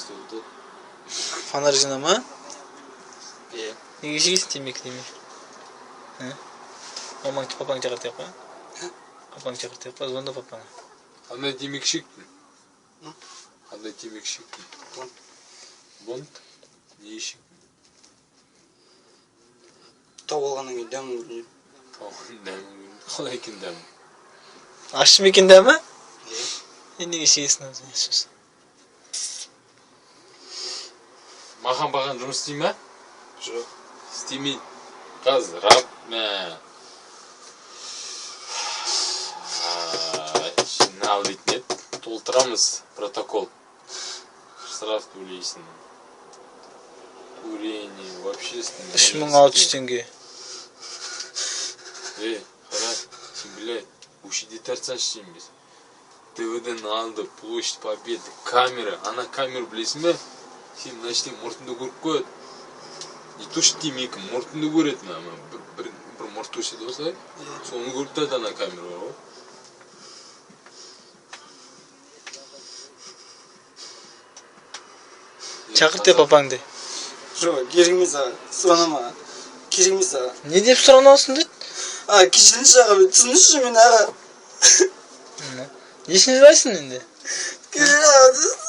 Істеп отырады. Фонарь жина ма? Иә. Неге шегесің темекі демей? Ә? Мамаң, папаң шақыртайық па? Папаң шақыртайық па? Звонда папаңа. Қандай темекі шектің? Қандай темекі шектің? Бонд. Бонд? Не шектің? Тауып алғаннан кейін дәмін білмеймін. Тауығын дәмін көрдім. Қалай екен дәмі? Ащы ма екен дәмі? Иә. Е, неге шегесің өзің сосын? Маған баған жұмыс істей ма? Жоқ. Істемейді. Қазір рап мә. Жинал дейтін еді. Толтырамыз протокол. Штраф төлейсің. Курение в общественном 3600 месте. теңге. Ей, қара, сен, блядь, көшеде тартсаңшы сен біз. ТВД-ның алды, площадь Победы, камера. Ана камера білесің бе? Сен мына жерден мұртыңды көріп қояды. Не то что темекі, мұртыңды көреді мына, мына бір мұрт өседі осылай. Соны көріп тұрады ана камера бар ғой. Шақырт те папаңды. Жоқ, керек емес аға. Сұранамын аға. Керек емес аға. Не деп сұранасың дейді? Аға, кешіріңізші аға, мен түсініңізші мені аға. Не үшін жылайсың енді? Кешір аға.